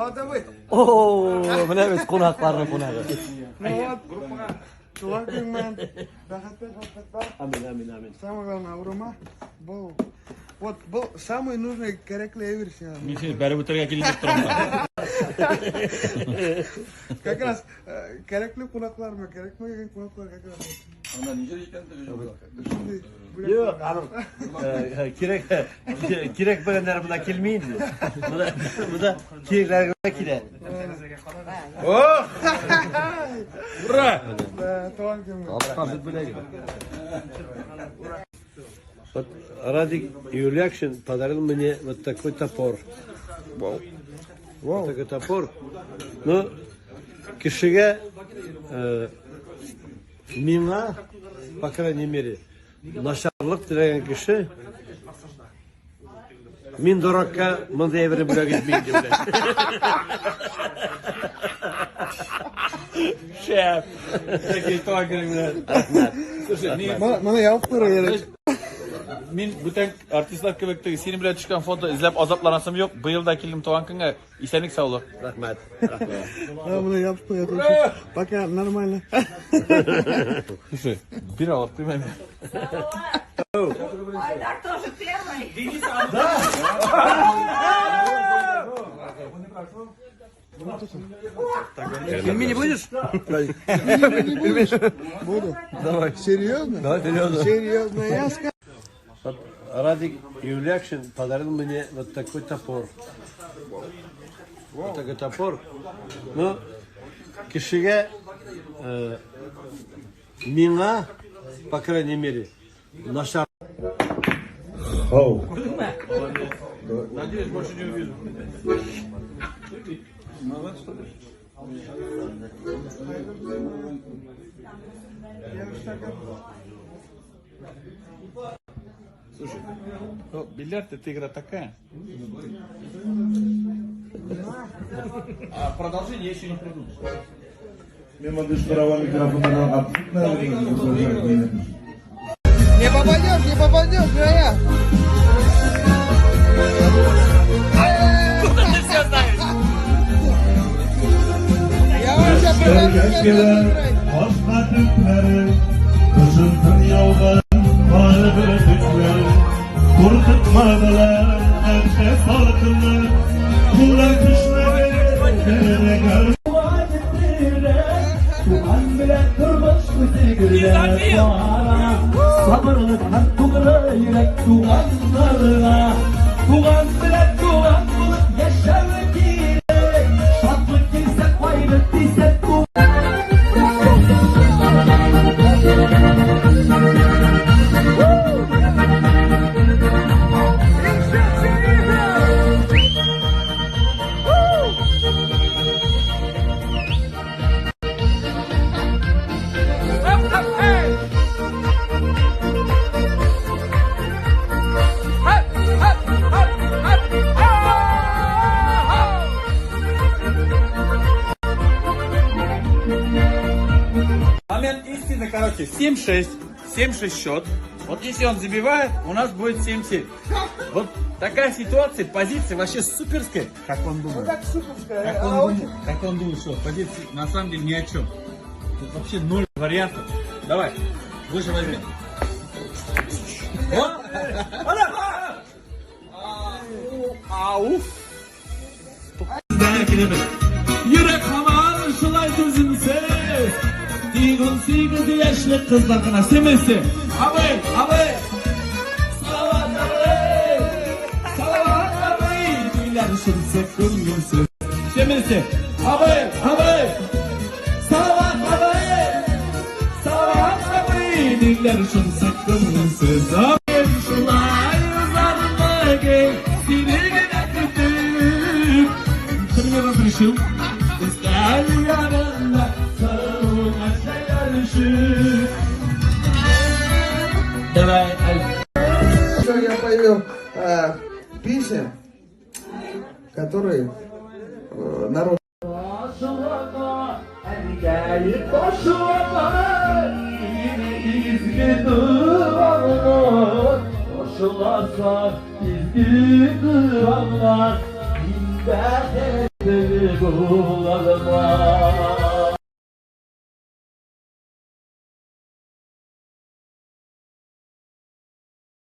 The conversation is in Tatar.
Салават абый. О, менә без кунакларның кунагы. Ну вот. Туган көн белән бәхетле шатлыклар. Амин, амин, амин. Самое главное, авырма. Был. Вот был самый нужный кирәкле әйбер сиңа. Мин сине бәреп үтәргә килеп дип торам. Как раз кирәкле кунаклармы, кирәкмәгән кунаклар как раз. Анда ничә икән теге юлда? Шундый бүләк. Юк, аның кирәк кирәкмәгәннәр монда килми инде. Монда монда кирәкләр генә килә. Ох! Ура! Да, туган көн белән. Конфет бүләге. Вот Радик Юлякшин подарил мне вот такой топор. Вау. Вот такой топор. Ну, кешегә миңа, по крайней мере, начарлык теләгән кеше мин дуракка мондый әйберне бүләк итмим дип уйлыйм. Шәп! Такие туган көнең белән. Рәхмәт. Слушай, мин Моны ябып куярга кирәк. Мин бүтән артистлар кебек теге синең белән төшкән фото эзләп азапланасым юк. Быел да килдем туган көнгә. Исәнлек саулык. Рәхмәт. Рәхмәт. Моны ябып куярга. Пока нормально. Слушай, бир алып куймай мин. Айдар тоже первый. Пельмени будешь? Буду. Давай. Серьезно? Давай, серьезно. Серьезно, я сказал. Вот Радик Юлякшин подарил мне вот такой топор. Вот такой топор. Ну, кешегә миңа, по крайней мере, начар. Надеюсь, больше не увижу. Слушай, ну, бильярд это игра такая. А продолжение я еще не придумал. Мин мондый сорауга микрофоннан абсолютно Не попадешь, не попадешь, моя. Откуда ты все знаешь? Я вам сейчас покажу, как надо играть. Кашка төпләре, кышын тын яуган кар бөртекләре, куркытмадылар хәтта салкыннар, куллар тешләре. Туган белән тормыш үзе гөрләп бара. Сабырлык һәм тугры йөрәк туганнарга. Туган белән туган булып яшәү кирәк. Шатлык килсә, кайгы тисә. Момент истины, короче, 7-6. 7-6 счет. Вот если он забивает, у нас будет 7-7. Вот такая ситуация, позиция вообще суперская. Как он думает? Как суперская. Как он думает? Как он думает, что позиция на самом деле ни о чем. Тут вообще ноль вариантов. Давай, выше возьми. Вот. Ау. Йөрәк һаман шулай түземсез. Тик 18 яшьлек кызлар гына семесе. Абый, абый. Салават абый. Салават абый. Туйлар шунсы күңелсез. Семесе. Абый, абый. Салават абый. Салават абый. Туйлар шунсы күңелсез. Абый шулай узармы гел сине генә көтеп. Кто меня разрешил? Өстәл янында сылуга чәй. Давай, Аль. Что я пою песни, которые народ. Башлама, әнкәй, башлама, сине изге дуалар, башласа изге дуалар, мин бәхетле. булалмас.